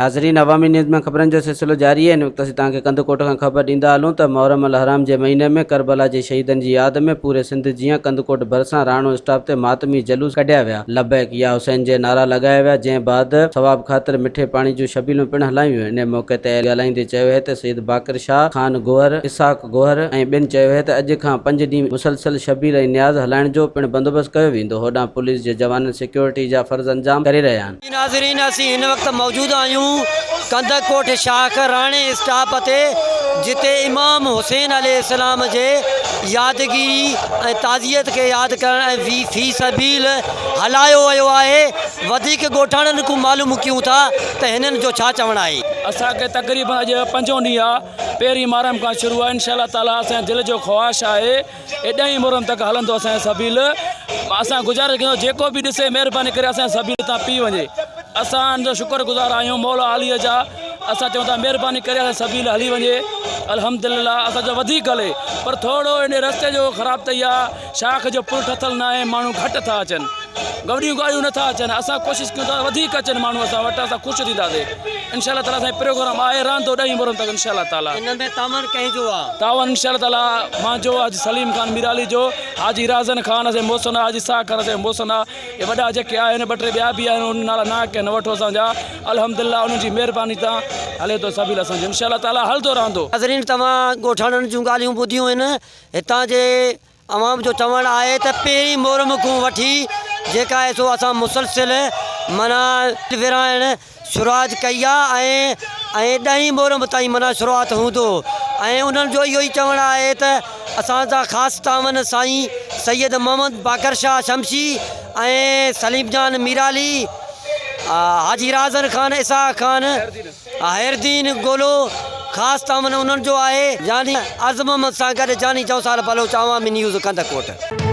ناظرين عوامي نيوز ۾ خبرن جو سلسلو جاري آهي هن وقت اسين توهان کي ڪنڌڪوٽ کان خبر ڏيندا هلون ته محرم الحرام جي مهيني ۾ ڪربلا جي شهيدن جي ياد ۾ پوري سنڌ جيان ڪنڌڪوٽ ڀرسان راڻو اسٽاپ تي ماتمي جلوس ڪڍيا ويا لبيڪ يا حسين جي نعرا لڳايا ويا جنهن بعد ثواب خاطر مٺي پاڻي جون شبيلون پڻ هلايون ويون انهي موقعي تي ڳالهائيندي چيو ويو ته سيد باقر شاهه خان گوهر اسحاق گوهر ۽ ٻين چيو آهي ته اڄ کان پنج ڏينهن مسلسل شبير ۽ نياز هلائڻ جو پڻ بندوبست ڪيو ويندو، هوڏانهن پوليس جي جوانن سيڪيورٽي جا فرض انجام ڪري رهيا آهن. ناظرين اسين هن وقت موجود آهيون ڪنڌڪوٽ شاخ راڻي اسٽاپ تي جتي امام حسين عليه السلام جي يادگيري ۽ تعزيت کي ياد ڪرڻ ۽ في في سبيل هلايو ويو آهي وڌيڪ ڳوٺاڻن کان معلوم ڪيون ٿا ته هنن جو ڇا چوڻ آهي. اسان کي تقريبن اڄ پنجون ڏينهن آ پهرين محرم کان شروع آهي انشاء الله تعالي اسان جي دل جو خواهش آهي اي ڏهين محرم تڪ هلندو اسان جو سبيل اسان گذارش ڪيون جيڪو به ڏسي مهرباني ڪري اسان جي سبيل تان پي وڃي اسان ان جو شڪر گذار آهيون مولا علي جا اسان چون ٿا مهرباني ڪري اسان سبيل هلي وڃي الحمدلله اسان جو وڌيڪ هلي پر ٿورو ان رستي جو خراب ته اها شاخ جو پل ٺٿل ناهي ماڻهو گهٽ ٿا اچن گوڏيون گاڏيون نٿا اچن اسان ڪوشش ڪيون ٿا وڌيڪ اچن ماڻهو اسان وٽ اسان خوش ٿينداسي انشاء الله تعالي اسان پروگرام آهي رهندو ڏهين محرم تڪ انشاء الله تعالي. ان ۾ تعاون ڪنهن جو آ؟ تعاون انشاء الله تعالي مانجو حاجي سليم خان ميرالي جو حاجي رازن خان اسان محسن حاجي اسحاق خان اسان محسن آ اهي وڏا جيڪي آهن ٻه ٽي ٻيا به آهن انهن نالا نه ڪنهن نه وٺو اسان جا الحمدلله انهن جي مهرباني تان هلي ٿو سبيل اسان جو انشاء الله تعالي هلندو رهندو. ناظرين توهان ڳوٺاڻن جون ڳالهيون ٻڌيون آهن هتان جي عوام جو چوڻ آهي ته پهرين محرم کان وٺي جيڪا آهي سو اسان مسلسل معنيٰ ورهائڻ شروعات ڪئي آهي ۽ ۽ ڏهين محرم تائين معنيٰ شروعات هوندو ۽ انهن جو اهو ئي چوڻ آهي ته اسان سان خاص تعاون سائين سيد محمد باقر شاهه شمسي ۽ سليم جان ميرالي حاجي رازن خان اسحاق خان خيردين گولو خاص تعاون انهن جو آهي. جاني عرض محمد سان گڏ جاني چوسال بلوچ عوامي نيوز ڪنڌڪوٽ.